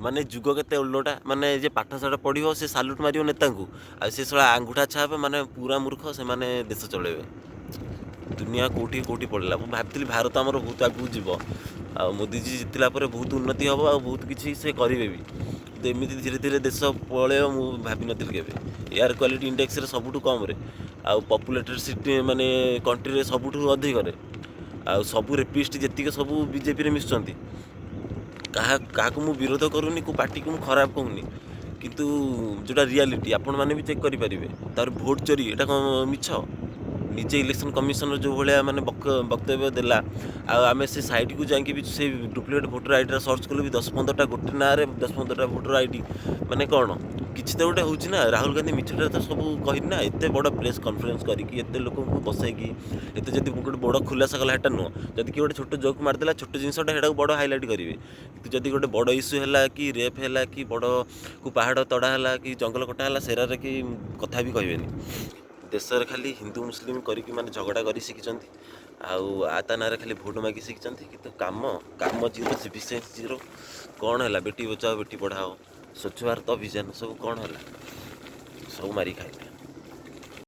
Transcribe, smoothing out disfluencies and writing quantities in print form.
ମାନେ ଯୁଗ କେତେ ଓଲଟା। ମାନେ ଯେ ପାଠ ସାଠ ପଢ଼ିବ, ସେ ସାଲୁଟ୍ ମାରିବ ନେତାଙ୍କୁ, ଆଉ ସେ ଶଳା ଆଙ୍ଗୁଠା ଛାପ, ମାନେ ପୁରା ମୂର୍ଖ, ସେମାନେ ଦେଶ ଚଳେଇବେ। ଦୁନିଆ କେଉଁଠି କେଉଁଠି ପଡ଼ିଲା। ମୁଁ ଭାବିଥିଲି ଭାରତ ଆମର ବହୁତ ଆଗକୁ ଯିବ ଆଉ ମୋଦିଜୀ ଜିତିଲା ପରେ ବହୁତ ଉନ୍ନତି ହେବ ଆଉ ବହୁତ କିଛି ସେ କରିବେ ବି। କିନ୍ତୁ ଏମିତି ଧୀରେ ଧୀରେ ଦେଶ ପଳେଇବ, ମୁଁ ଭାବିନଥିଲି କେବେ। ଏୟାର କ୍ୱାଲିଟି ଇଣ୍ଡେକ୍ସରେ ସବୁଠୁ କମ୍ରେ, ଆଉ ପପୁଲେଟେଡ଼ ସିଟି ମାନେ କଣ୍ଟ୍ରିରେ ସବୁଠୁ ଅଧିକରେ, ଆଉ ସବୁ ରେପିଷ୍ଟ ଯେତିକି ସବୁ ବିଜେପିରେ ମିଶୁଛନ୍ତି। କାହାକୁ ମୁଁ ବିରୋଧ କରୁନି, କେଉଁ ପାର୍ଟିକୁ ମୁଁ ଖରାପ କହୁନି, କିନ୍ତୁ ଯେଉଁଟା ରିଆଲିଟି, ଆପଣମାନେ ବି ଚେକ୍ କରିପାରିବେ। ତାର ଭୋଟ୍ ଚୋରି, ଏଇଟା କ'ଣ ମିଛ? ନିଜେ ଇଲେକ୍ସନ୍ କମିଶନର ଯେଉଁ ଭଳିଆ ମାନେ ବକ୍ତବ୍ୟ ଦେଲା, ଆଉ ଆମେ ସେ ସାଇଟ୍କୁ ଯାଇକି ବି ସେ ଡୁପ୍ଲିକେଟ୍ ଭୋଟର ଆଇଡ଼ିର ସର୍ଚ୍ଚ କଲୁ ବି, 10-15ଟା ଗୋଟେ ନାଁରେ 10-15ଟା ଭୋଟର ଆଇଡ଼ି, ମାନେ କ'ଣ? କିଛି ତ ଗୋଟେ ହେଉଛି ନା। ରାହୁଲ ଗାନ୍ଧୀ ମିଛଟା ତ ସବୁ କହିନି ନା। ଏତେ ବଡ଼ ପ୍ରେସ୍ କନଫରେନ୍ସ କରିକି, ଏତେ ଲୋକଙ୍କୁ ବସେଇକି, ଏତେ ଯଦି ଗୋଟେ ବଡ଼ ଖୁଲାସା କଲା, ସେଟା ନୁହଁ। ଯଦି କିଏ ଗୋଟେ ଛୋଟ ଜୋକ୍ ମାରିଦେଲା, ଛୋଟ ଜିନିଷଟା, ସେଟାକୁ ବଡ଼ ହାଇଲାଇଟ୍ କରିବେ। କିନ୍ତୁ ଯଦି ଗୋଟେ ବଡ଼ ଇସ୍ୟୁ ହେଲା କି ରେପ୍ ହେଲା କି ବଡ଼ କେଉଁ ପାହାଡ଼ ତଡ଼ା ହେଲା କି ଜଙ୍ଗଲ କଟା ହେଲା, ସେରାରେ କି କଥା ବି କହିବେନି। ଦେଶରେ ଖାଲି ହିନ୍ଦୁ ମୁସଲିମ କରିକି ମାନେ ଝଗଡ଼ା କରି ଶିଖିଛନ୍ତି, ଆଉ ଆ ତା ନାଁରେ ଖାଲି ଭୋଟ ମାଗି ଶିଖିଛନ୍ତି। କିନ୍ତୁ କାମ, କାମ ଜିରୋ, ସିଭିକ୍ ସେନ୍ସ ଜିରୋ। କ'ଣ ହେଲା? ବେଟି ବଚାଓ ବେଟି ପଢ଼ାଓ, ସ୍ୱଚ୍ଛ ଭାରତ ଅଭିଯାନ, ସବୁ କ'ଣ ହେଲା? ସବୁ ମାରି ଖାଇଲେ।